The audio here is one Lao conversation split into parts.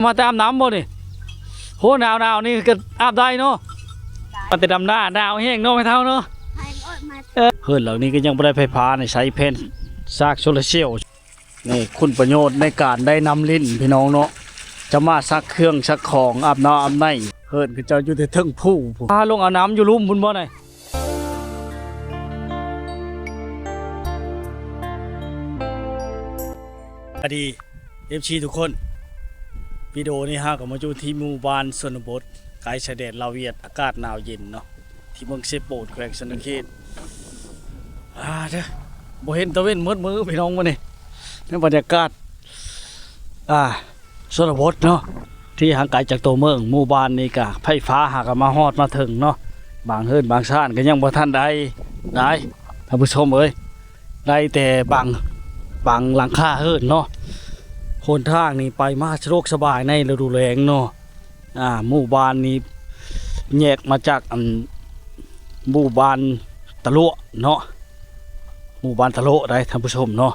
ມາແຕ່ອາບນ້ຳບໍ່ນີ້? ໂຫ ໜາວໆ ນີ້ກໍອາບໄດ້ເນາະ. ມາແຕ່ດຳໜ້າ ໜາວແຮງເນາະ ແມ່ເຖົ້າເນາະ. ເອີ ເຮືອນຫຼັງນີ້ກໍຍັງບໍ່ໄດ້ໄຟຟ້າໃນໃຊ້ ແຜ່ນສາກໂຊລາເຊວ. ນີ້ຄຸນປະໂຫຍດໃນການໄດ້ນ້ຳຫຼິ້ນພີ່ນ້ອງເນາະ, ຈະມາຊັກເຄື່ອງຊັກຂອງ ອາບນ້ຳອາບໃນ. ເຮືອນເຂົາເຈົ້າຢູ່ແຕ່ເທິງພູພຸ້ນ ພາລົງອາບນ້ຳຢູ່ລຸ່ມພຸ້ນບໍ່ນະ? ສະບາຍດີ ເອັຟຊີ ທຸກຄົນ, ວິດີໂອນີ້ເຮົາກໍມາຢູ່ທີ່ໝູ່ບ້ານຊົນນະບົດ ໃກ້ຊາຍແດນລາວຫວຽດ, ອາກາດໜາວເຢັນເນາະ ທີ່ເມືອງເຊໂປນ ແຂວງສະຫວັນນະເຂດ. ອ່າເດີ ບໍ່ເຫັນຕາເວັນໝົດມື້ພີ່ນ້ອງມື້ນີ້ ໃນບັນຍາກາດ ອ່າ ຊົນນະບົດເນາະ ທີ່ຫ່າງໄກຈາກຕົວເມືອງ. ໝູ່ບ້ານນີ້ກະໄຟຟ້າຫາກະມາຮອດມາເຖິງເນາະ, ບາງເຮືອນບາງຊານກໍຍັງບໍ່ທັນໄດ້ ໄດ້ ທ່ານຜູ້ຊົມເອີຍ, ໄດ້ແຕ່ບາງ ບາງຫຼັງຄາເຮືອນເນາະ. ຫົນທາງນີ້ໄປມາສະດວກສະບາຍໃນລະດູແລ້ງເນາະ. ອ່າ ໝູ່ບ້ານນີ້ແຍກມາຈາກ ອັນ ໝູ່ບ້ານຕະຫຼວະເນາະ, ໝູ່ບ້ານຕະຫຼວະໄດ໋ທ່ານຜູ້ຊົມເນາະ.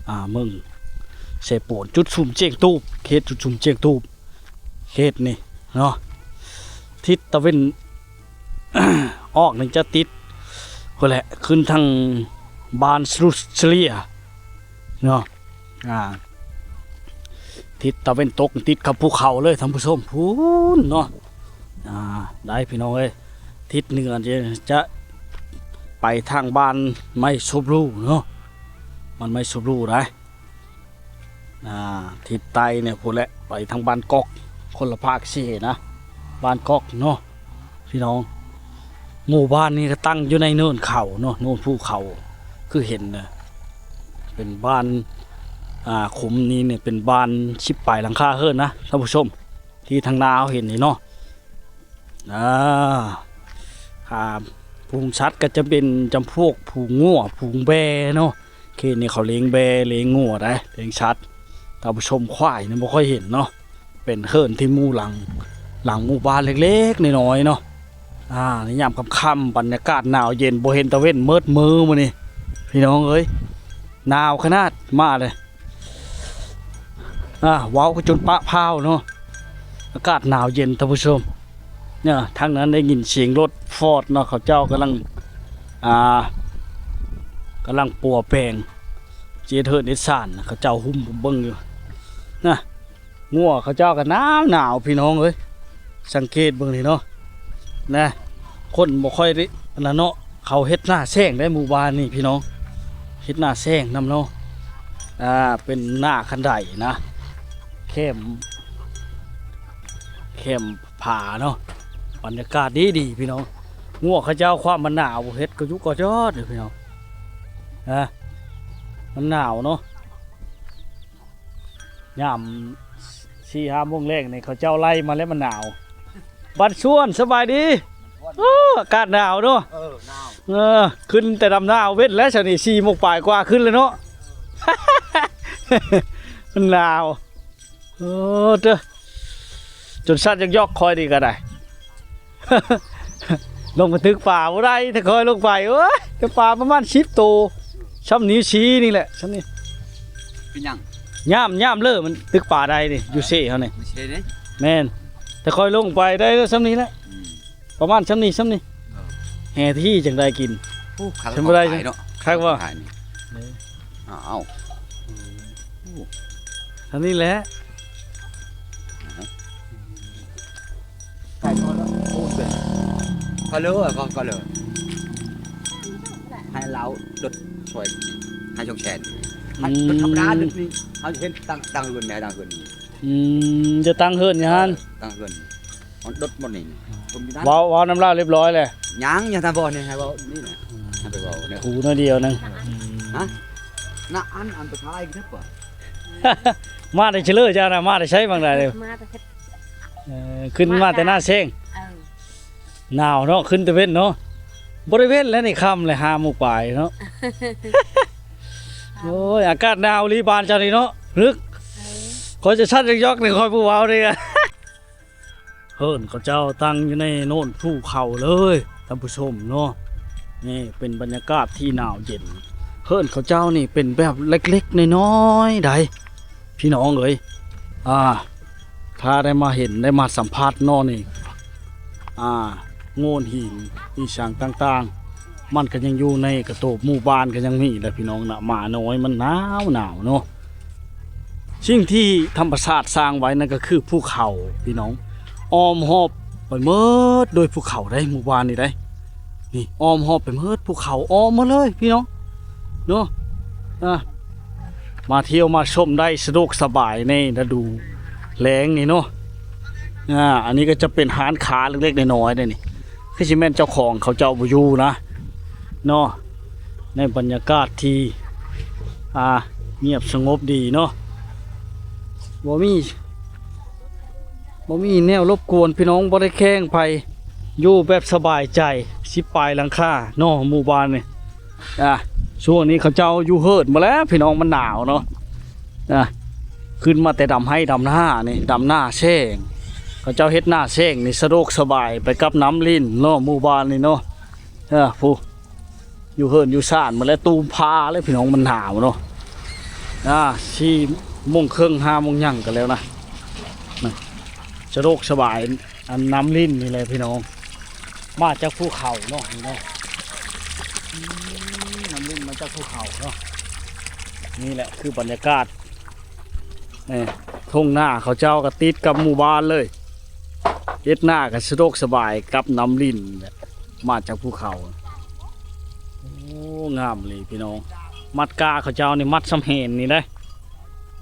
ອ່າ ເມືອງເຊໂປນ ຈຸດສຸມຈຽງຕູບ ເຂດຈຸດສຸມຈຽງຕູບ ເຂດນີ້ເນາະ. ທິດຕາເວັນອອກນີ້ຈະຕິດພຸ້ນແຫຼະ ຂຶ້ນທາງບ້ານສະລຸດເຊເລຍເນາະ. ອ່າ ທິດຕາເວັນຕົກຕິດກັບພູເຂົາເລີຍທ່ານຜູ້ຊົມ ພຸ້ນເນາະ. ອ່າ ໄດ້ພີ່ນ້ອງເອີຍ, ທິດເໜືອຈະ ຈະໄປທາງບ້ານໄມ້ສູບຫຼູເນາະ, ບ້ານໄມ້ສູບຫຼູໄດ໋. ອ່າ ທິດໃຕ້ນີ້ພຸ້ນແຫຼະ ໄປທາງບ້ານກອກ ຄົນລະພາກເສນະ ບ້ານກອກເນາະ. ພີ່ນ້ອງ ໝູ່ບ້ານນີ້ກໍຕັ້ງຢູ່ໃນເນີນເຂົາເນາະ, ເນີນພູເຂົາ ຄືເຫັນນະ. ເປັນບ້ານ ອ່າ ຂຸມນີ້ນີ້ເປັນບ້ານສິບປາຍຫຼັງຄາເຮືອນນະທ່ານຜູ້ຊົມ, ທີ່ທາງໜ້າເຮົາເຫັນນີ້ເນາະ. ອ່າ ອ່າ ຝູງສັດກໍຈະເປັນຈຳພວກຝູງງົວ ຝູງແບ້ເນາະ. ເຂດນີ້ເຂົາລ້ຽງແບ້ ລ້ຽງງົວໄດ໋ ລ້ຽງສັດ. ທ່ານຜູ້ຊົມ ຄວາຍນີ້ບໍ່ຄ່ອຍເຫັນເນາະ, ເປັນເຮືອນທີ່ໝູ່ຫຼັງ ຫຼັງໝູ່ບ້ານເລັກໆນ້ອຍໆເນາະ. ອ່າ ໃນຍາມຄ່ຳໆ ບັນຍາກາດໜາວເຢັນ ບໍ່ເຫັນຕາເວັນໝົດມື້ມື້ນີ້ ພີ່ນ້ອງເອີຍ, ໜາວຂະໜາດ. ມາເລີຍ ອ່າ ເວົ້າກໍຈົນປະພ້າວເນາະ, ອາກາດໜາວເຢັນທ່ານຜູ້ຊົມ. ເນາະ ທາງນັ້ນໄດ້ຍິນສຽງລົດຟອດເນາະ, ເຂົາເຈົ້າກຳລັງ ອ່າ ກຳລັງປົວແປງ ເຈັດເຮືອນເຮັດຊານ ເຂົາເຈົ້າຫຸ້ມເບິ່ງຢູ່ນະ. ງົວເຂົາເຈົ້າກໍໜາວໆ ພີ່ນ້ອງເອີຍ, ສັງເກດເບິ່ງນີ້ເນາະ ນະ. ຄົນບໍ່ຄ່ອຍໄດ້ອັນນັ້ນເນາະ, ເຂົາເຮັດໜ້າແຊງໄດ໋ໝູ່ບ້ານນີ້ພີ່ນ້ອງ, ເຮັດໜ້າແຊງນຳເນາະ. ອ່າ ເປັນໜ້າຄັນໄດນະ, ແຄມ ແຄມຜາເນາະ. ບັນຍາກາດດີໆ ພີ່ນ້ອງ, ງົວເຂົາເຈົ້າຄວາມມັນໜາວ ເຮັດກະຍຸກກະຍອດຢູ່ພີ່ນ້ອງ ນະ, ມັນໜາວເນາະ. ຍາມສີ່ຫ້າໂມງແລງນີ້ ເຂົາເຈົ້າໄລ່ມາແລ້ວ ມັນໜາວ. ບັນຊວນ ສະບາຍດີ. ໂອ້ ອາກາດໜາວເນາະ. ເອີ ໜາວ. ເອີ ຂຶ້ນແຕ່ດຳໜາວເວັນແລ້ວ ຊະນີ້ ສີ່ໂມງປາຍກວ່າຂຶ້ນແລ້ວເນາະ. ມັນໜາວ. ເອີ ເດີ ຈົນສັດຢອກໆ ຂ້ອຍນີ້ກໍໄດ້. ລົງໄປຕຶກປາບໍ່ໄດ້ ແຕ່ຂ້ອຍລົງໄປ ໂອ້ຍ ແຕ່ປາປະມານສິບໂຕ ຊ່ຳນິ້ວຊີ້ນີ້ແຫຼະ ຊ່ຳນີ້. ເປັນຫຍັງ? ຍາມ ຍາມເລີມັນຕຶກປາໄດ້ນີ້ ຢູ່ເຊເຮົານີ້. ຢູ່ເຊນີ້? ແມ່ນ ແຕ່ຂ້ອຍລົງໄປໄດ້ແລ້ວຊ່ຳນີ້ແຫຼະ. ອືມ ປະມານຊ່ຳນີ້ ຊ່ຳນີ້. ເອີ ແຫ່ທີ່ຈັ່ງໄດ້ກິນ. ໂອ້ ຄັກ ຊ່ຳບໍ່ໄດ້ ເນາະ ຄັກບໍ່? ເອີ ອ້າວ ໂອ້ ຊ່ຳນີ້ແຫຼະ. ໃສ່ກ່ອນ ໂອ້ ເປັນ ກໍເລີ ກໍ ກໍເລີ ໃຫ້ລາວລົດຊ່ອຍ ໃຫ້ສອງແສນ. ອືມ ມັນ ມັນທຳມະດາ ລົດນີ້ ເຮົາເຮັດຕັ້ງ ຕັ້ງເຮືອນແມ່ ຕັ້ງເຮືອນນີ້. ອືມ ຈະຕັ້ງເຮືອນຢູ່ຫັ້ນ. ເອີ ຕັ້ງເຮືອນ ມັນດົດໝົດນີ້ ເວົ້າ ເວົ້ານຳລາວຮຽບຮ້ອຍແລ້ວ. ຍັງ ຍັງ ທ່ານບໍ່ນີ້ ໃຫ້ເວົ້ານີ້ນະ. ອືມ ໃຫ້ໄປເວົ້າເດີ ຄູໜ້ອຍດຽວໜຶ່ງ. ຮະ? ນະ ອັນ ອັນໄປຖ່າຍເກັບບໍ່? ມາແຕ່ເຊີເຈົ້ານະ ມາແຕ່ໃສບາງໃດ? ມາແຕ່ເຂດ ເອີ ຂຶ້ນມາແຕ່ໜ້າແຊງ. ເອີ ໜາວເນາະ ຂຶ້ນແຕ່ເວັນເນາະ. ບໍ່ໄດ້ເວັນແລ້ວນີ້ ຄ່ຳແລ້ວ ຫ້າໂມງປາຍເນາະ. ໂອ້ຍ ອາກາດໜາວອີ່ຫຼີບ້ານເຈົ້ານີ້ເນາະ ລຶກ. ເອີ ຂ້ອຍຈະສັດຢອກໆ ນີ້ ຂ້ອຍຜູ້ເວົ້ານີ້. ເຮືອນເຂົາເຈົ້າຕັ້ງຢູ່ໃນໂນນພູເຂົາເລີຍທ່ານຜູ້ຊົມເນາະ. ນີ້ເປັນບັນຍາກາດທີ່ໜາວເຢັນ. ເຮືອນເຂົາເຈົ້ານີ້ເປັນແບບເລັກໆນ້ອຍໆໃດ໋ ພີ່ນ້ອງເອີຍ. ອ່າ ຖ້າໄດ້ມາເຫັນ ໄດ້ມາສຳຜັດເນາະນີ້ ອ່າ ໂງ່ນຫີນອີ່ຫຍັງຕ່າງໆ ມັນກໍຍັງຢູ່ໃນກະໂຕບໝູ່ບ້ານ ກໍຍັງມີແຫຼະພີ່ນ້ອງນະ. ໝານ້ອຍມັນໜາວໆເນາະ. ສິ່ງທີ່ທຳມະຊາດສ້າງໄວ້ນັ້ນກໍຄືພູເຂົາພີ່ນ້ອງ ອ້ອມຮອບໄປໝົດໂດຍພູເຂົາເດ້ ໝູ່ບ້ານນີ້ເດ້. ນີ້ອ້ອມຮອບໄປໝົດ ພູເຂົາອ້ອມໝົດເລີຍພີ່ນ້ອງເນາະ. ອ່າ ມາທ່ຽວມາຊົມໄດ້ສະດວກສະບາຍໃນລະດູແລ້ງນີ້ເນາະ. ອ່າ ອັນນີ້ກໍຈະເປັນຮ້ານຄ້າເລັກໆນ້ອຍໆເດ້ນີ້ ຄືຊິແມ່ນເຈົ້າຂອງເຂົາເຈົ້າບໍ່ຢູ່ນະເນາະ. ໃນບັນຍາກາດທີ່ ອ່າ ງຽບສະຫງົບດີເນາະ ບໍ່ມີ ບໍ່ມີແນວລົບກວນພີ່ນ້ອງ ບໍ່ໄດ້ແຂ່ງໃຜ ຢູ່ແບບສະບາຍໃຈ. ສິບປາຍຫຼັງຄາເນາະ ໝູ່ບ້ານນີ້. ອ່າ ຊ່ວງນີ້ເຂົາເຈົ້າຢູ່ເຮີດໝົດແລ້ວພີ່ນ້ອງ ມັນໜາວເນາະ. ອ່າ ຂຶ້ນມາແຕ່ດຳໄຮ່ດຳນານີ້ ດຳນາແຊງ ເຂົາເຈົ້າເຮັດນາແຊງນີ້ ສະດວກສະບາຍ ໄປກັບນ້ຳລິນເນາະ ໝູ່ບ້ານນີ້ເນາະ. ເອີ ຜູ້ ຢູ່ເຮືອນຢູ່ຊານໝົດແລ້ວ ຕູມຜ້າເລີຍພີ່ນ້ອງ ມັນໜາວເນາະ. ອ່າ ສີ່ໂມງເຄິ່ງ ຫ້າໂມງຫຍັງກໍແລ້ວນະ ສະດວກສະບາຍ. ອັນນ້ຳລິນນີ້ແຫຼະພີ່ນ້ອງ ມາຈາກພູເຂົາເນາະ ນີ້ເນາະ. ອືມ ນ້ຳລິນມາຈາກພູເຂົາເນາະ. ນີ້ແຫຼະຄືບັນຍາກາດ ນີ້ ທົ່ງນາເຂົາເຈົ້າກໍຕິດກັບໝູ່ບ້ານເລີຍ ເຮັດນາກໍສະດວກສະບາຍກັບນ້ຳລິນ ມາຈາກພູເຂົາ. ໂອ້ ງາມອີ່ຫຼີພີ່ນ້ອງ ມັດກ້າເຂົາເຈົ້ານີ້ມັດສ່ຳແຫນນີ້ເດ້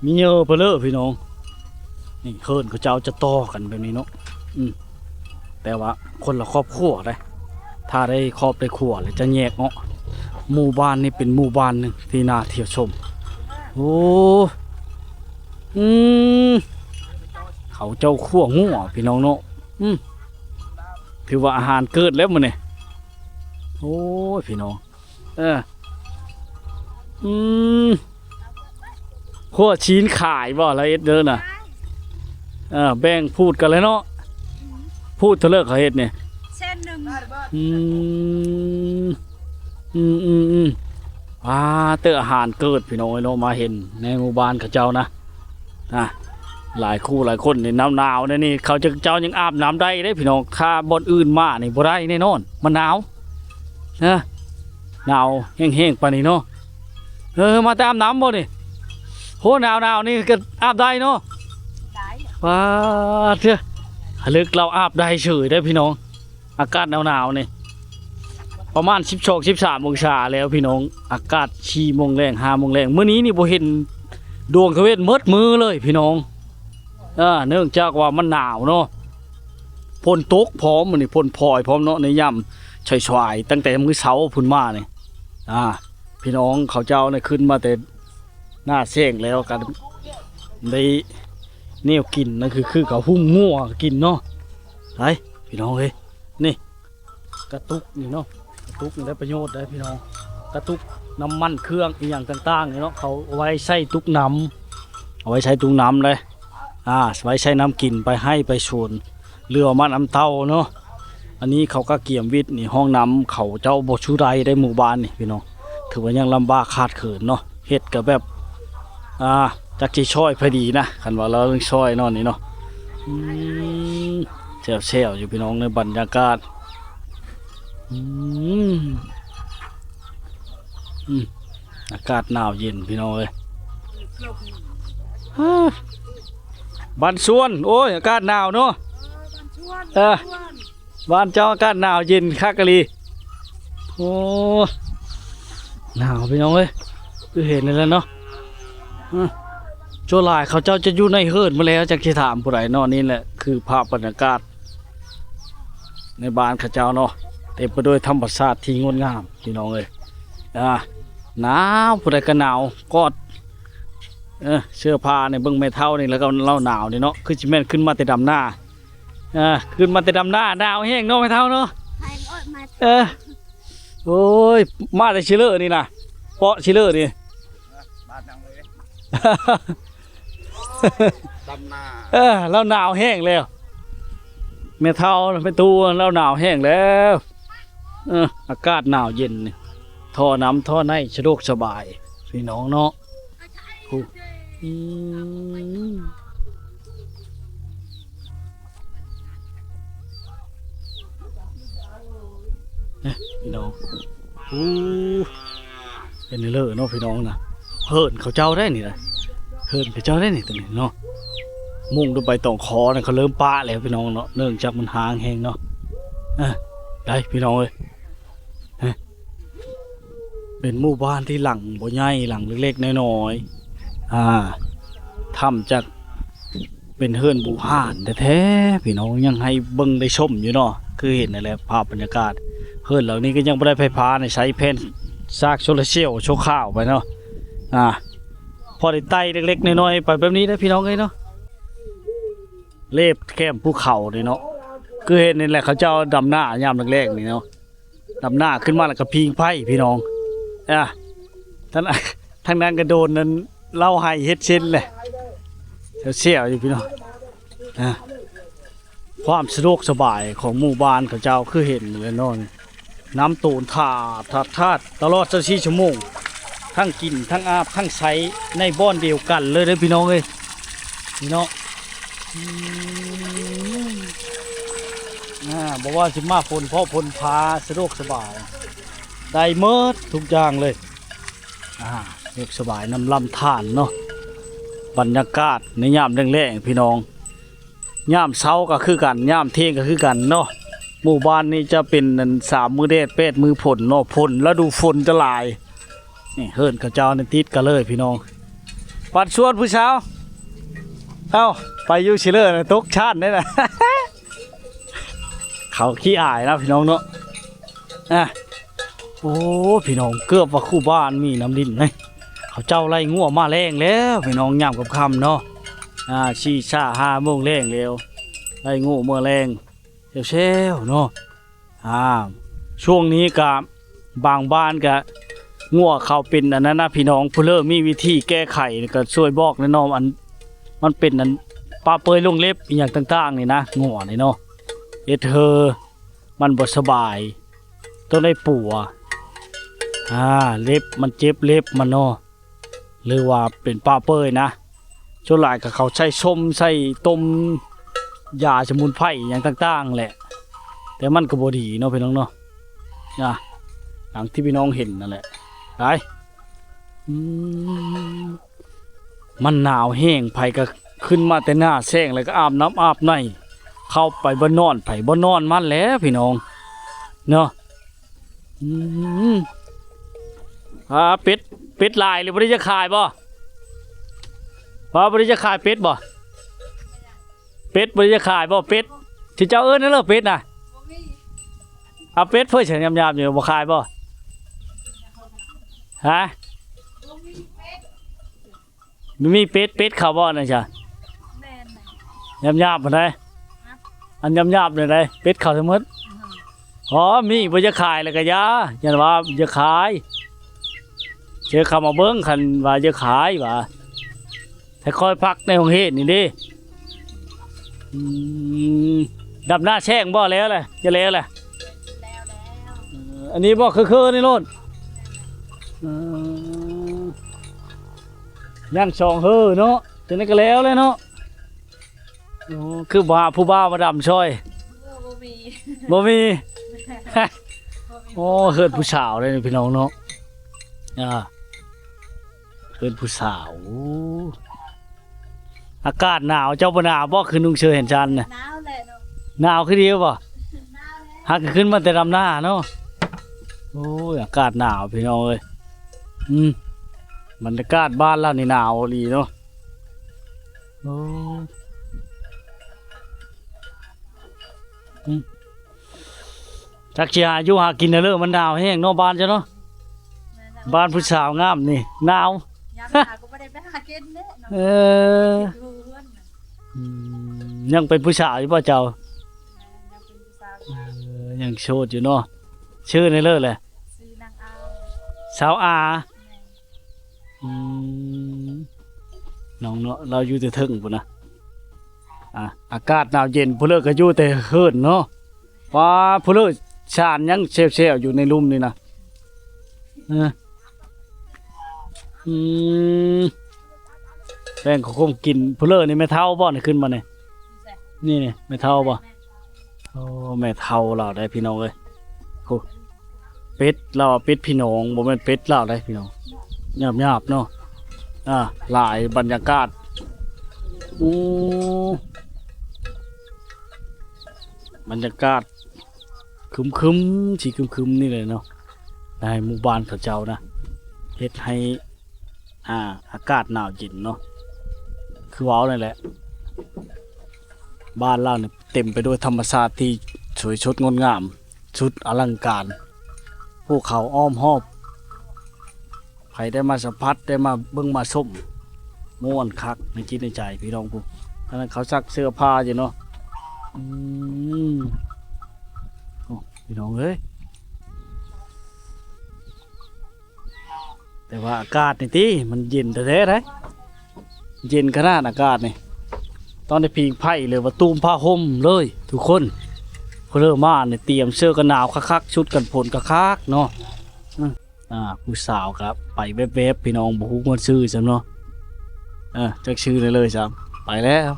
ມີເຍີເປີເລີພີ່ນ້ອງ. ນີ້ເຮືອນເຂົາເຈົ້າຈະຕໍ່ກັນແບບນີ້ເນາະ. ອືມ ແຕ່ວ່າຄົນລະຄອບຄົວເດ້ ຖ້າໄດ້ຄອບໄດ້ຄົວແລ້ວຈະແຍກເນາະ. ໝູ່ບ້ານນີ້ເປັນໝູ່ບ້ານໜຶ່ງທີ່ໜ້າທ່ຽວຊົມ. ໂອ້ ອືມ ເຂົາເຈົ້າຂົ້ວງົວພີ່ນ້ອງເນາະ. ອືມ ຖືວ່າອາຫານເກີດແລ້ວມື້ນີ້. ໂອ້ຍ ພີ່ນ້ອງ ເອີ ອືມ ຂົ້ວຊີ້ນຂາຍບໍ່ລະເອັດເດີນະ? ເອີ ແບ່ງພູດກັນແລ້ວເນາະ. ພູດເທົ່າເລີກເຂົາເຮັດນີ້? ແສນໜຶ່ງ. ອືມ ອືມໆໆ ອ່າ ເຕີອາຫານເກີດພີ່ນ້ອງເອີຍເນາະ ມາເຫັນໃນໝູ່ບ້ານເຂົາເຈົ້ານະ. ອ່າ ຫຼາຍຄູ່ຫຼາຍຄົນນີ້ ໜາວໆແນວນີ້ ເຂົາເຈົ້າຍັງອາບນ້ຳໄດ້ເດ້ພີ່ນ້ອງ ຖ້າບ່ອນອື່ນມານີ້ບໍ່ໄດ້ແນ່ນອນ ມັນໜາວ ເອີ ໜາວແຮງໆປານນີ້ເນາະ. ເອີ ມາແຕ່ອາບນ້ຳບໍ່ນີ້? ໂຫ ໜາວໆນີ້ກໍອາບໄດ້ເນາະ. ໄດ້ ປາດເທີ ຮະລຶກລາວອາບໄດ້ເສີຍເດ້ພີ່ນ້ອງ. ອາກາດໜາວໆນີ້ ປະມານສິບສອງ ສິບສາມອົງສາແລ້ວພີ່ນ້ອງ. ອາກາດສີ່ໂມງແລງ ຫ້າໂມງແລງ ມື້ນີ້ນີ້ບໍ່ເຫັນດວງຕາເວັນໝົດມື້ເລີຍພີ່ນ້ອງ. ເອີ ເນື່ອງຈາກວ່າມັນໜາວເນາະ ຝົນຕົກພ້ອມ ມື້ນີ້ຝົນພອຍພ້ອມເນາະ ໃນຍາມສາຍໆ ຕັ້ງແຕ່ມື້ເຊົ້າພຸ້ນມານີ້. ອ່າ ພີ່ນ້ອງເຂົາເຈົ້ານີ້ຂຶ້ນມາແຕ່ໜ້າແຊງແລ້ວກໍໄດ້ແນວກິນ ນັ້ນຄື ຄືເຂົາຫຸ້ມງົວກິນເນາະ. ໄປ ພີ່ນ້ອງເອີຍ ນີ້ ກະຕຸກນີ້ເນາະ ກະຕຸກນີ້ໄດ້ປະໂຫຍດໄດ໋ພີ່ນ້ອງ. ກະຕຸກນ້ຳມັນເຄື່ອງອີ່ຫຍັງຕ່າງໆນີ້ເນາະ ເຂົາເອົາໄວ້ໃສ່ຕຸກນ້ຳ ເອົາໄວ້ໃສ່ຕຸກນ້ຳເດ້. ອ່າ ໄວ້ໃສ່ນ້ຳກິນໄປໄຮ່ໄປສວນ ຫຼືວ່າມານຳເຕົ້າເນາະ. ອັນນີ້ເຂົາກະກຽມວິດນີ້ ຫ້ອງນ້ຳເຂົາເຈົ້າບໍ່ສູ່ໄດ້ໄດ໋ ໝູ່ບ້ານນີ້ພີ່ນ້ອງ ຖືວ່າຍັງລຳບາກຂາດເຂີນເນາະ. ເຮັດກະແບບ ອ່າ ຈັກຊິຊ່ອຍໃຜດີນະ ຄັນວ່າລາວຕ້ອງຊ່ອຍເນາະ ນີ້ເນາະ. ອືມ ແຊວໆຢູ່ພີ່ນ້ອງ ໃນບັນຍາກາດ ອືມ ອືມ ອາກາດໜາວເຢັນພີ່ນ້ອງເອີຍ. ບ້ານສວນ ໂອ້ຍ ອາກາດໜາວເນາະ. ເອີ ບ້ານເຈົ້າອາກາດໜາວເຢັນຄັກອີ່ຫຼີ. ໂອ້ ໜາວພີ່ນ້ອງເອີຍ ຄືເຫັນນີ້ແຫຼະເນາະ. ເອີ ສ່ວນຫຼາຍເຂົາເຈົ້າຈະຢູ່ໃນເຮືອນໝົດແລ້ວ ຈັກຊິຖາມຜູ້ໃດເນາະ. ນີ້ແຫຼະຄືພາບບັນຍາກາດໃນບ້ານເຂົາເຈົ້າເນາະ ເຕັມໄປດ້ວຍທຳມະຊາດທີ່ງົດງາມພີ່ນ້ອງເອີຍ. ອ່າ ໜາວ ຜູ້ໃດກໍໜາວ ກອດ ເອີ ເສື້ອຜ້ານີ້ ເບິ່ງແມ່ເຖົ້ານີ້ ແລ້ວກໍລາວໜາວນີ້ເນາະ ຄືຊິແມ່ນຂຶ້ນມາແຕ່ດຳນາ. ອ່າ ຂຶ້ນມາແຕ່ດຳນາ ໜາວແຮງເນາະແມ່ເຖົ້າເນາະ. ເອີ ໂອ້ຍ ມາແຕ່ຊິເລີນີ້ນະ ເປາະຊິເລີນີ້ ດຳນາ. ເອີ ລາວໜາວແຮງແລ້ວ ແມ່ເຖົ້າແມ່ຕູ້ລາວໜາວແຮງແລ້ວ. ເອີ ອາກາດໜາວເຢັນນີ້ ທໍ່ນ້ຳທໍ່ໃນສະດວກສະບາຍພີ່ນ້ອງເນາະ. ໂອ້ ອືມ ພີ່ນ້ອງ ໂອ້ ເປັນເລີເນາະພີ່ນ້ອງນະ ເຮືອນເຂົາເຈົ້າໄດ໋ນີ້ນະ ເຮືອນເຂົາເຈົ້າໄດ໋ນີ້ ຕົວນີ້ເນາະ ມຸງດ້ວຍໃບຕອງຄໍນະ ເຂົາເລີ່ມປະແລ້ວພີ່ນ້ອງເນາະ ເນື່ອງຈາກມັນຮ້າງແຮງເນາະ ເອີ ໄດ໋ພີ່ນ້ອງເອີຍ ເປັນໝູ່ບ້ານທີ່ຫຼັງບໍ່ໃຫຍ່ ຫຼັງເລັກໆນ້ອຍໆ ອ່າ ຖ້າຈະເປັນເຮືອນບູຮານແທ້ໆ ພີ່ນ້ອງ ຍັງໃຫ້ເບິ່ງໄດ້ຊົມຢູ່ເນາະ ຄືເຫັນນັ້ນແຫຼະ ພາບບັນຍາກາດ ເຮືອນຫຼັງນີ້ກໍຍັງບໍ່ໄດ້ໄຟຟ້ານະ ໃຊ້ແຜ່ນສາກໂຊລາເຊວຊົ່ວຄາວໄປເນາະ ອ່າ ພໍໄດ້ໄຕ່ເລັກໆນ້ອຍໆໄປແບບນີ້ເດີພີ່ນ້ອງເອີຍເນາະ ເລບແຄມພູເຂົານີ້ເນາະ ຄືເຫັນນີ້ແຫຼະ ເຂົາເຈົ້າດຳນາຍາມແລງໆນີ້ເນາະ ດຳນາຂຶ້ນມາແລ້ວກໍຜິງໄຟພີ່ນ້ອງ ອ່າ ທາງ ທາງນັ້ນກໍໂດນນັ້ນເລົ່າໄຫ້ເຮັດເຊັ່ນແຫຼະ ແຊວໆຢູ່ພີ່ນ້ອງ ອ່າ ຄວາມສະດວກສະບາຍຂອງໝູ່ບ້ານເຂົາເຈົ້າ ຄືເຫັນແຫຼະເນາະ ນ້ຳໂຕນຖາດ ຖາດ ຖາດ ຕະຫຼອດຊາວສີ່ຊົ່ວໂມງ ທັງກິນ ທັງອາບ ທັງໃຊ້ໃນບ່ອນດຽວກັນເລີຍເດີພີ່ນ້ອງເອີຍ ນີ້ເນາະ ອືມ ອ່າ ບໍ່ວ່າຊິມາຝົນເພາະຝົນຟ້າ ສະດວກສະບາຍ ໄດ້ໝົດທຸກຢ່າງເລີຍ ອ່າ ສະດວກສະບາຍນຳລຳທານເນາະ ບັນຍາກາດໃນຍາມແລງໆ ພີ່ນ້ອງ ຍາມເຊົ້າກໍຄືກັນ ຍາມທ່ຽງກໍຄືກັນເນາະ ໝູ່ບ້ານນີ້ຈະເປັນອັນ ສາມມື້ແດດ ແປດມື້ຝົນເນາະ ຝົນ ລະດູຝົນຈະຫຼາຍ ນີ້ເຮືອນເຂົາເຈົ້ານີ້ຕິດກັນເລີຍພີ່ນ້ອງ ປັດຊວນຜູ້ສາວ ເອົ້າ ໄປຢູ່ຊິເລີນະ ຕົກຊານໄດ້ນະ ເຂົາຂີ້ອາຍນະພີ່ນ້ອງເນາະ ອ່າ ໂອ້ ພີ່ນ້ອງ ເກືອບວ່າຄູບານມີນ້ຳດິນເລີຍ ເຂົາເຈົ້າໄລ່ງົວມາແລງແລ້ວພີ່ນ້ອງ ຍາມຄ່ຳໆເນາະ ອ່າ ສີ່ ຫ້າໂມງແລງແລ້ວ ໄລ່ງົວເມືອແລງ ແຊວໆເນາະ ອ່າ ຊ່ວງນີ້ກະບາງບ້ານກະງົວເຂົາເປັນອັນນັ້ນນະພີ່ນ້ອງ ຜູ້ເລີມີວິທີແກ້ໄຂກໍຊ່ວຍບອກແດ່ເນາະ ອັນ ມັນເປັນອັນປະເປີຍລົງເລັບອີ່ຫຍັງຕ່າງໆນີ້ນະ ງົວນີ້ເນາະ ເຮັດໃຫ້ມັນບໍ່ສະບາຍ ຕ້ອງໄດ້ປົວ ອ່າ ເລັບມັນເຈັບເລັບມັນເນາະ ຫຼືວ່າເປັນປະເປີຍນະ ສ່ວນຫຼາຍກໍເຂົາໃສ່ສົ້ມ ໃສ່ຕົ້ມ ຢາສະໝຸນໄພຫຍັງຕ່າງໆແຫຼະ ແຕ່ມັນກໍບໍ່ດີເນາະພີ່ນ້ອງເນາະ ນະ ດັ່ງທີ່ພີ່ນ້ອງເຫັນນັ້ນແຫຼະ ໄປ ອືມ ມັນໜາວແຮງ ໃຜກໍຂຶ້ນມາແຕ່ໜ້າແຊງ ແລ້ວກໍອາບນ້ຳອາບໃນ ເຂົ້າໄປບ່ອນນອນໃຜບ່ອນນອນມັນແຫຼະພີ່ນ້ອງເນາະ ອືມ ອ່າ ເປັດ ເປັດຫຼາຍເລີຍ ບໍ່ໄດ້ຈະຂາຍບໍ່? ວ່າບໍ່ໄດ້ຈະຂາຍເປັດບໍ່? ເປັດບໍ່ໄດ້ຈະຂາຍບໍ່? ເປັດ ທີ່ເຈົ້າເອີ້ນນັ້ນເລີ ເປັດນະ ເອົາເປັດເພິ່ນ ຍັບໆຢູ່ ບໍ່ຂາຍບໍ່? ຮະ? ມີເປັດ ເປັດເຂົາບໍ່ນັ້ນຊະ? ແມ່ນນະ ຍາບໆພຸ້ນໃດ໋ ຮະ ອັນຍາບໆນີ້ໃດ໋ ເປັດເຂົາທັງໝົດ ອືຮຶ ອໍ ມີບໍ່ຢາກຂາຍແລ້ວກໍຢ່າ ຢ້ານວ່າຢາກຂາຍ ເຊີເຂົ້າມາເບິ່ງ ຄັນວ່າຢາກຂາຍວ່າ ແຕ່ຂ້ອຍພັກໃນຫ້ອງເຮດນີ້ເດ້ ອືມ ດຳນາແຊງບໍ່? ແລ້ວແຫຼະ ຈະແລ້ວແຫຼະ ແລ້ວແລ້ວ ເອີ ອັນນີ້ບໍ່ ເຄີໆນີ້ໂລດ ເອີ ຍັງສອງເຮີເນາະ ຈັ່ງໃດກໍແລ້ວແຫຼະເນາະ ໂອ້ ຄືບໍ່ຫາຜູ້ບ່າວມາດຳຊ່ອຍ ໂອ້ ບໍ່ມີ ບໍ່ມີ ບໍ່ມີ ໂອ້ ເຮືອນຜູ້ສາວເດ້ພີ່ນ້ອງເນາະ ອ່າ ເຮືອນຜູ້ສາວ ໂອ້ ອາກາດໜາວ ເຈົ້າບໍ່ໜາວບໍ່? ຄືນຸ່ງເສື້ອແຂນສັ້ນນະ ໜາວແຫຼະເນາະ ໜາວຄືດຽວບໍ່? ໜາວແຫຼະ ຫາກຂຶ້ນມາແຕ່ດຳນາເນາະ ໂອ້ຍ ອາກາດໜາວພີ່ນ້ອງເອີຍ ອືມ ບັນຍາກາດບ້ານລາວນີ້ໜາວອີ່ຫຼີເນາະ ໂອ້ ອືມ ຈັກຊິຫາຢູ່ຫາກິນແນວເລີ ມັນໜາວແຮງເນາະ ບ້ານເຈົ້າເນາະ ແມ່ນແຫຼະ ບ້ານຜູ້ສາວງາມນີ້ໜາວ ຍາມໜາວກໍບໍ່ໄດ້ໄປຫາກິນເດ້ເນາະ ເອີ ຢູ່ເຮືອນນະ ອືມ ຍັງເປັນຜູ້ສາວຢູ່ບໍ່ເຈົ້າ? ແມ່ນ ຍັງເປັນຜູ້ສາວຢູ່ ເອີ ຍັງໂສດຢູ່ເນາະ ຊື່ແນວເລີແຫຼະ? ຊື່ນາງອາ ສາວອາ ແມ່ນ ອືມ ນ້ອງເນາະ ລາວຢູ່ແຕ່ເທິງພຸ້ນນະ ອ່າ ອາກາດໜາວເຢັນ ຜູ້ເລີກກໍຢູ່ແຕ່ເຮືອນເນາະ ວ້າ ຜູ້ເລີສານຍັງແຊວໆຢູ່ໃນລຸ່ມນີ້ນະ ເອີ ອືມ ແບ່ງຂອງກິນ ຜູ້ເລີນີ້ແມ່ເຖົ້າບໍ່ນີ້ ຂຶ້ນມານີ້ ນີ້ ນີ້ແມ່ເຖົ້າບໍ່? ໂອ້ ແມ່ເຖົ້າລາວໄດ໋ພີ່ນ້ອງເອີຍ ໂອ້ ເປັດ ລາວວ່າເປັດພີ່ນ້ອງ ບໍ່ແມ່ນເປັດລາວໃດພີ່ນ້ອງ ຍາບໆເນາະ. ອ່າ ຫຼາຍ ບັນຍາກາດ ໂອ້ ບັນຍາກາດຄຶມໆ ຊິຄຶມໆນີ້ແຫຼະເນາະ ໃນໝູ່ບ້ານເຂົາເຈົ້ານະ ເຮັດໃຫ້ ອ່າ ອາກາດໜາວເຢັນເນາະ ຄືເວົ້ານັ້ນແຫຼະ ບ້ານລາວນີ້ເຕັມໄປດ້ວຍທຳມະຊາດທີ່ສວຍສົດງົດງາມ ສຸດອະລັງການ ພູເຂົາອ້ອມຮອບ ໃຜໄດ້ມາສຳຜັດ ໄດ້ມາເບິ່ງມາຊົມ ມ່ວນຄັກໃນຈິດໃນໃຈພີ່ນ້ອງຜູ້ ອັນນັ້ນເຂົາຊັກເສື້ອຜ້າຢູ່ເນາະ ອືມ ໂອ້ ພີ່ນ້ອງເອີຍ ແຕ່ວ່າອາກາດນີ້ຕິ ມັນເຢັນແທ້ໆເດ້ ເຢັນຂະໜາດອາກາດນີ້ ຕ້ອງໄດ້ພິງໄພ ຫຼືວ່າຕຸ້ມຜ້າຫົ່ມເລີຍທຸກຄົນ ຜູ້ເລີ່ມມານີ້ຕຽມເສື້ອກັນໜາວຄັກໆ ຊຸດກັນຝົນຄັກໆເນາະ. ອືມ ອ່າ ຜູ້ສາວກໍໄປແວບໆ ພີ່ນ້ອງ ບໍ່ຮູ້ເພິ່ນຊື່ຊ້ຳເນາະ ເອີ ຈັກຊື່ໄດ້ເລີຍຊ້ຳ ໄປແລ້ວ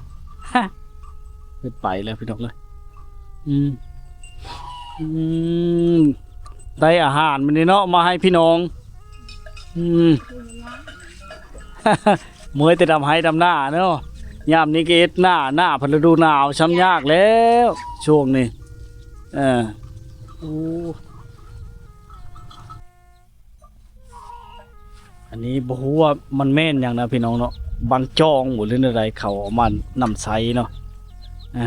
ເພິ່ນໄປແລ້ວພີ່ນ້ອງເອີຍ ອືມ ອືມ ໄດ້ອາຫານມື້ນີ້ເນາະ ມາໃຫ້ພີ່ນ້ອງ ອືມ ເມື່ອຍແຕ່ດຳໄຮ່ດຳນາເນາະ ຍາມນີ້ກໍເຮັດນາ ນາພັດລະດູໜາວຊ້ຳຍາກແລ້ວຊ່ວງນີ້ ເອີ ໂອ້ ອັນນີ້ບໍ່ຮູ້ວ່າມັນແມ່ນຫຍັງນະພີ່ນ້ອງເນາະ ບັງຈອງບໍ່ ຫຼືແນວໃດ ເຂົາເອົາມານຳໃຊ້ເນາະ ອາ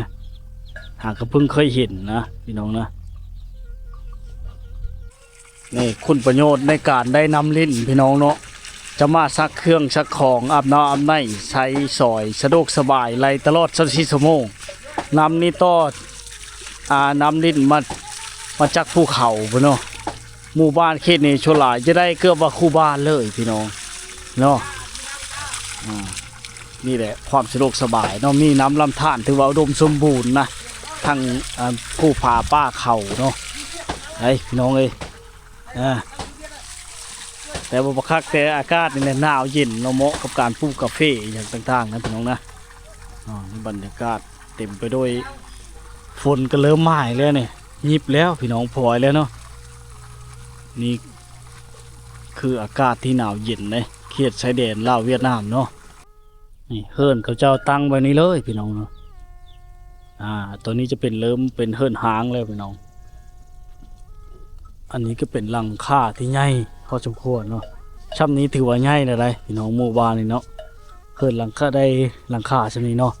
ຫາກະເພິ່ງເຄີຍເຫັນນະພີ່ນ້ອງນະ. ນີ້ຄຸນປະໂຫຍດໃນການໄດ້ນ້ຳລິ້ນພີ່ນ້ອງເນາະ ຈະມາຊັກເຄື່ອງຊັກຂອງ ອາບນ້ຳອາບໃນ ໃຊ້ສອຍ ສະດວກສະບາຍ ໄຫຼຕະຫຼອດຊາວສີ່ຊົ່ວໂມງ. ນ້ຳນີ້ຕໍ່ ອ່າ ນ້ຳລິ້ນມາ ມາຈາກພູເຂົາພຸ້ນເນາະ. ໝູ່ບ້ານເຂດນີ້ສ່ວນຫຼາຍຈະໄດ້ເກືອບວ່າຄູ່ບ້ານເລີຍພີ່ນ້ອງເນາະ. ອ່າ ນີ້ແຫຼະຄວາມສະດວກສະບາຍເນາະ ມີນ້ຳລຳທານ ຖືວ່າອຸດົມສົມບູນນະ ທັງ ອ່າ ພູຜາປ່າເຂົາເນາະ ໄດ້ພີ່ນ້ອງເອີຍ. ອ່າ ແຕ່ວ່າບໍ່ຄັກແຕ່ອາກາດນີ້ແຫຼະ ໜາວເຢັນເນາະ ເໝາະກັບການປູກກາເຟອີ່ຫຍັງຕ່າງໆນະພີ່ນ້ອງນະ. ອໍ ບັນຍາກາດເຕັມໄປດ້ວຍ ຝົນກໍເລີ່ມມາອີກແລ້ວນີ້ ຍິບແລ້ວພີ່ນ້ອງ ພອຍແລ້ວເນາະ. ນີ້ຄືອາກາດທີ່ໜາວເຢັນເດ້ ເຂດຊາຍແດນລາວຫວຽດນາມເນາະ. ນີ້ເຮືອນເຂົາເຈົ້າຕັ້ງໄວ້ນີ້ເລີຍພີ່ນ້ອງເນາະ. ອ່າ ຕົວນີ້ຈະເປັນ ເລີ່ມເປັນເຮືອນຮ້າງແລ້ວພີ່ນ້ອງ. ອັນນີ້ກໍເປັນຫຼັງຄາທີ່ໃຫຍ່ພໍສົມຄວນເນາະ ຊ່ຳນີ້ຖືວ່າໃຫຍ່ແລ້ວໃດ໋ພີ່ນ້ອງ ໝູ່ບ້ານນີ້ເນາະ. ເຮືອນຫຼັງຄາ ໄດ້ຫຼັງຄາຊ່ຳນີ້ເນາະ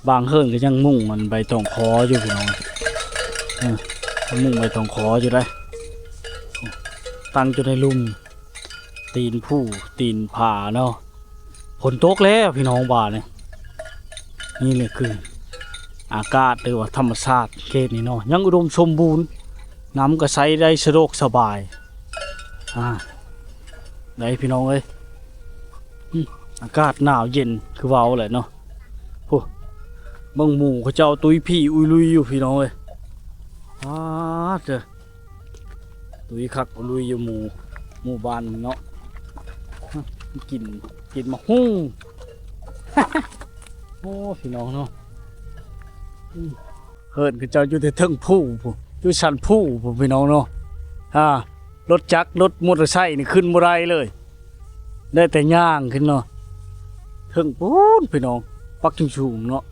ບາງເຮືອນກໍຍັງມຸງອັນໃບຕອງຄໍຢູ່ພີ່ນ້ອງ ເອີ ຍັງມຸງໃບຕອງຄໍຢູ່ໃດ໋ ຕັ້ງຢູ່ໃນລຸ່ມ ຕີນພູຕີນຜາເນາະ. ຝົນຕົກແລ້ວພີ່ນ້ອງບາດນີ້. ນີ້ແຫຼະຄືອາກາດ ຫຼືວ່າທຳມະຊາດເຂດນີ້ເນາະ ຍັງອຸດົມສົມບູນ ນ້ຳກໍໃຊ້ໄດ້ສະດວກສະບາຍ. ອ່າ ໄດ້ພີ່ນ້ອງເອີຍ ອືມ ອາກາດໜາວເຢັນຄືເວົ້າແຫຼະເນາະ. ໂອ້ ເບິ່ງໝູເຂົາເຈົ້າຕຸ້ຍຜີອຸຍລຸຍຢູ່ພີ່ນ້ອງເອີຍ. ປາດເດີ ຕຸ້ຍຄັກຕຸ້ຍລຸຍຢູ່ໝູ່ ໝູ່ບ້ານເນາະ. ກິນ ກິນໝາກຫຸ່ງ ໂອ້ ພີ່ນ້ອງເນາະ. ອືມ ເຮືອນເຂົາເຈົ້າຢູ່ແຕ່ເທິງພູພຸ້ນ ຢູ່ຊັ້ນພູພຸ້ນພີ່ນ້ອງເນາະ. ອ່າ ລົດຈັກລົດມໍເຕີໄຊນີ້ຂຶ້ນບໍ່ໄດ້ເລີຍ ໄດ້ແຕ່ຍ່າງຂຶ້ນເນາະ ເທິງພຸ້ນພີ່ນ້ອງ ປັກສູງໆເນາະ.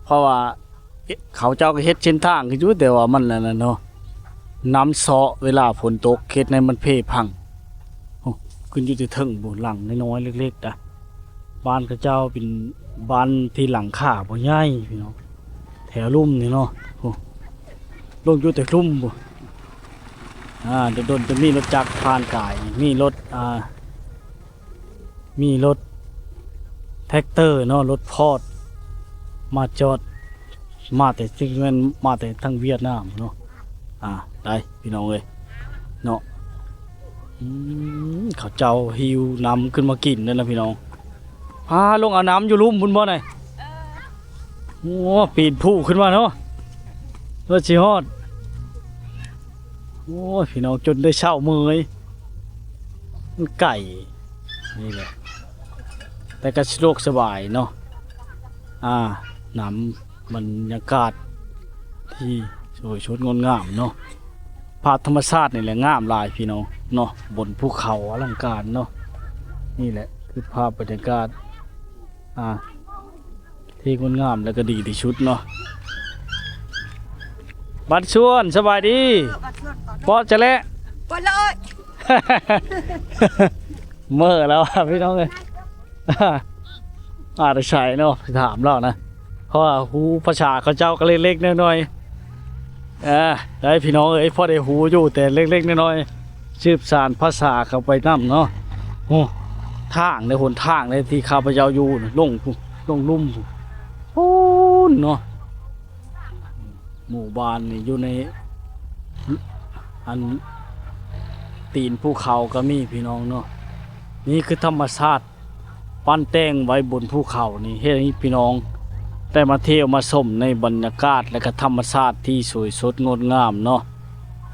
ເພາະວ່າ ເຂົາເຈົ້າກໍເຮັດເສັ້ນທາງຢູ່ ແຕ່ວ່າມັນອັນນັ້ນເນາະ ນ້ຳເຊາະ ເວລາຝົນຕົກເຮັດໃຫ້ມັນເພພັງ. ໂອ້ ຂຶ້ນຢູ່ແຕ່ເທິງພຸ້ນ ຫຼັງນ້ອຍໆເລັກໆນະ. ບ້ານເຂົາເຈົ້າເປັນບ້ານທີ່ຫຼັງຄາບໍ່ໃຫຍ່ພີ່ນ້ອງ ແຖວລຸ່ມນີ້ເນາະ. ໂອ້ ລົງຢູ່ແຕ່ລຸ່ມພຸ້ນ. ອ່າ ດົນໆຈະມີລົດຈັກຜ່ານກາຍ ມີລົດ ອ່າ ມີລົດແທັກເຕີເນາະ ລົດຟອດ ມາຈອດ ມາແຕ່ ຊິແມ່ນມາແຕ່ທາງຫວຽດນາມເນາະ. ອ່າ ໄດ້ພີ່ນ້ອງເອີຍເນາະ. ອືມ ເຂົາເຈົ້າຫິ້ວນ້ຳຂຶ້ນມາກິນນັ້ນນະພີ່ນ້ອງ. ພາລົງເອົານ້ຳຢູ່ລຸ່ມພຸ້ນບໍ່ນະ? ໂອ້ ປີນພູຂຶ້ນມາເນາະ ເພື່ອຊິຮອດ. ໂອ້ຍ ພີ່ນ້ອງ ຈົນໄດ້ເຊົາເມື່ອຍ ມັນໄກ ນີ້ແຫຼະ ແຕ່ກໍສະດວກສະບາຍເນາະ. ອ່າ ນ້ຳ ບັນຍາກາດທີ່ສວຍສົດງົດງາມເນາະ. ພາບທຳມະຊາດນີ້ແຫຼະງາມຫຼາຍພີ່ນ້ອງເນາະ, ບົນພູເຂົາອະລັງການເນາະ. ນີ້ແຫຼະຄືພາບບັນຍາກາດ ອ່າ ທີ່ງົດງາມ ແລະກໍດີທີ່ສຸດເນາະ. ບັດຊວນ ສະບາຍດີ. ເອີ ບັດຊວນ ເປາະຈະແລະ ປະເລີຍ ເມີແລ້ວພີ່ນ້ອງເອີຍ. ອາດຈະໃສເນາະ ໄປຖາມລາວນະ ເພາະວ່າຮູ້ພາສາເຂົາເຈົ້າກໍເລັກໆນ້ອຍໆ. ເອີ ໄດ້ພີ່ນ້ອງເອີຍ ພໍໄດ້ຮູ້ຢູ່ແຕ່ເລັກໆນ້ອຍໆ ສືບສານພາສາເຂົາໄປນຳເນາະ. ໂອ້ ທາງໃນຫົນທາງໃນທີ່ຂ້າພະເຈົ້າຢູ່ ລົງ ລົງລຸ່ມພຸ້ນ ພຸ້ນເນາະ. ໝູ່ບ້ານນີ້ຢູ່ໃນ ອັນ ຕີນພູເຂົາກໍມີພີ່ນ້ອງເນາະ. ນີ້ຄືທຳມະຊາດ ປັ້ນແຕ່ງໄວ້ບົນພູເຂົານີ້ ເຮັດໃຫ້ພີ່ນ້ອງໄດ້ມາທ່ຽວມາຊົມໃນບັນຍາກາດ ແລະກະທຳມະຊາດທີ່ສວຍສົດງົດງາມເນາະ.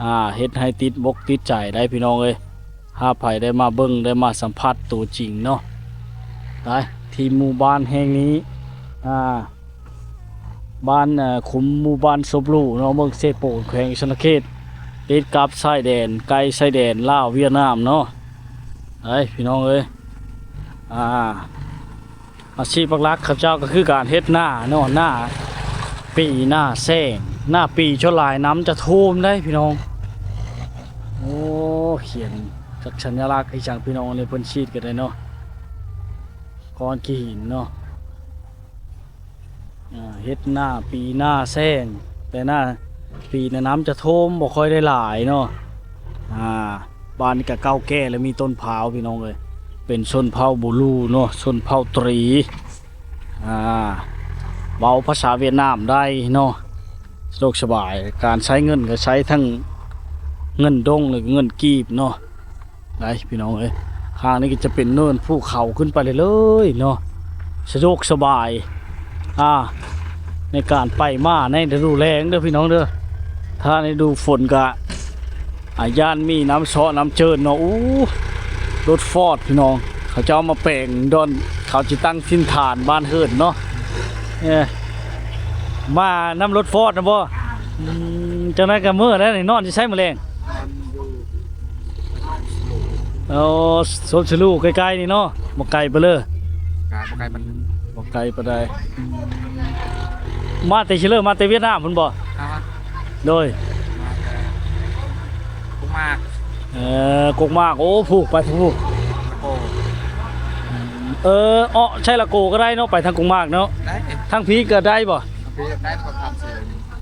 ອ່າ ເຮັດໃຫ້ຕິດອົກຕິດໃຈໄດ໋ພີ່ນ້ອງເອີຍ ຖ້າໃຜໄດ້ມາເບິ່ງ ໄດ້ມາສຳຜັດຕົວຈິງເນາະ. ໄດ້ ທີ່ໝູ່ບ້ານແຫ່ງນີ້ ອ່າ ບ້ານ ເອີ ຄຸ້ມໝູ່ບ້ານສົບຫຼູເນາະ ເມືອງເຊໂປນ ແຂວງສະຫວັນນະເຂດ ຕິດກັບຊາຍແດນ ໃກ້ຊາຍແດນລາວຫວຽດນາມເນາະ. ໄດ້ພີ່ນ້ອງເອີຍ ອ່າ ອາຊີບຫຼັກໆເຂົາເຈົ້າກໍຄືການເຮັດນາເນາະ ນາປີນາແຊງ ນາປີສ່ວນຫຼາຍນ້ຳຈະຖ້ວມໄດ໋ພີ່ນ້ອງ. ໂອ້ ຂຽນຈັກສັນຍະລັກອີ່ຫຍັງພີ່ນ້ອງ ອັນນີ້ເພິ່ນສີດກໍໄດ້ເນາະ ກ້ອນຂີ້ຫີນເນາະ. ອ່າ ເຮັດນາປີນາແຊງ ແຕ່ນາປີນະນ້ຳຈະຖ້ວມ ບໍ່ຄ່ອຍໄດ້ຫຼາຍເນາະ. ອ່າ ບ້ານນີ້ກະເກົ່າແກ່ ແລະມີຕົ້ນພ້າວພີ່ນ້ອງເອີຍ ເປັນຊົນເຜົ່າບູລູເນາະ ຊົນເຜົ່າຕີ ອ່າ ເວົ້າພາສາຫວຽດນາມໄດ້ເນາະ ສະດວກສະບາຍ. ການໃຊ້ເງິນກໍໃຊ້ທັງເງິນດົງ ແລະເງິນກີບເນາະ. ໄດ້ພີ່ນ້ອງເອີຍ ທາງນີ້ກໍຈະເປັນເນີນພູເຂົາຂຶ້ນໄປເລື້ອຍໆເນາະ ສະດວກສະບາຍ ອ່າ ໃນການໄປມາໃນລະດູແລ້ງເດີພີ່ນ້ອງເດີ. ຖ້າໃນລະດູຝົນກະ ອ່າ ຢ້ານມີນ້ຳເຊາະນ້ຳເຈີນເນາະ. ໂອ້ ລົດຟອດພີ່ນ້ອງ ເຂົາເຈົ້າເອົາມາແປງບ່ອນ ເຂົາຊິຕັ້ງຖິ່ນຖານບ້ານເຮືອນເນາະ. ເອີ ມານຳລົດຟອດນະບໍ່? ອືມ ຈັ່ງໃດກໍເມື່ອແລ້ວນີ້ ນອນຢູ່ໃສມື້ແລງ? ໂອ້ ສົນສະລູໃກ້ໆນີ້ເນາະ ບໍ່ໄກປານເລີ ກະບໍ່ໄກປານ ບໍ່ໄກປານໃດ. ມາແຕ່ໃສເລີ ມາແຕ່ຫວຽດນາມພຸ້ນບໍ່? ມາ ໂດຍ ມາແຕ່ກົກໝາກ ເອີ ກົກໝາກ. ໂອ້ ພູກ ໄປທາງພູກ ໂອ້ ເອີ ເອາະ ໃຊ້ລະໂກກໍໄດ້ເນາະ ໄປທາງກົກໝາກເນາະ ໄດ້ ທາງພີ້ກໍໄດ້ບໍ່? ທາງພີ້ໄດ້ ຕ້ອງຂ້າມເຊ.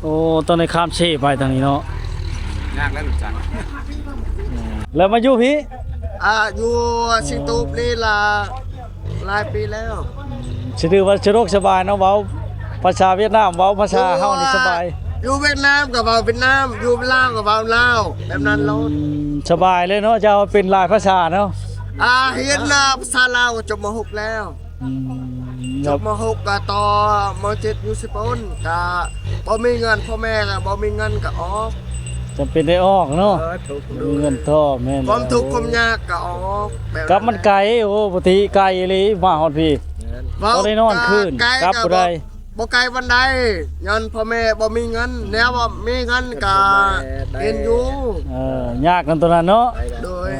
ໂອ້ ຕ້ອງໄດ້ຂ້າມເຊໄປທາງນີ້ເນາະ ຍາກແລ້ວຮູ້ຈັກ. ແລ້ວມາຢູ່ພີ້? ອ່າ ຢູ່ຊິງຕູບນີ້ລະຫຼາຍປີແລ້ວ. ຊິຖືວ່າສະດວກສະບາຍເນາະ ເວົ້າພາສາຫວຽດນາມ ເວົ້າພາສາເຮົານີ້ສະບາຍ. ຢູ່ຫວຽດນາມກໍເວົ້າຫວຽດນາມ ຢູ່ລາວກໍເວົ້າລາວ ແບບນັ້ນໂລດ. ອືມ ສະບາຍເລີຍເນາະ ເຈົ້າເປັນຫຼາຍພາສາເນາະ. ອ່າ ຮຽນ ອ່າ ພາສາລາວກໍຈົບ ມໍຫົກແລ້ວ. ອືມ ຈົບ ມໍຫົກ ກໍຕໍ່ ມໍເຈັດ ຢູ່ເຊໂປນ ກໍບໍ່ມີເງິນ ພໍ່ແມ່ກໍບໍ່ມີເງິນກໍອອກ ຈຳເປັນໄດ້ອອກເນາະ. ເອີ ທຸກ ບໍ່ມີເງິນຕໍ່ ແມ່ນ ຄວາມທຸກຄວາມຍາກກໍອອກ ແບບ ກັບມັນໄກ. ໂອ້ ປະຕິໄກອີ່ຫຼີ ມາຮອດພີ້ ແມ່ນ ບໍ່ໄດ້ນອນຄືນ ເວົ້າໄກ ກັບບໍ່ໄດ້ ກໍບໍ່ ບໍ່ໄກປານໃດ ຍ້ອນພໍ່ແມ່ບໍ່ມີເງິນ ແນວວ່າມີເງິນກໍເຫັນຢູ່. ເອີ ຍາກນຳຕົວນັ້ນເນາະ. ໂດຍ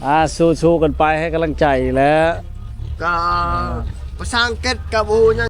ເອີ ອ່າ ສູ້ໆກັນໄປ ໃຫ້ກຳລັງໃຈແຫຼະ. ກໍພາສາອັງກິດກໍບໍ່ຮູ້ຫຍັ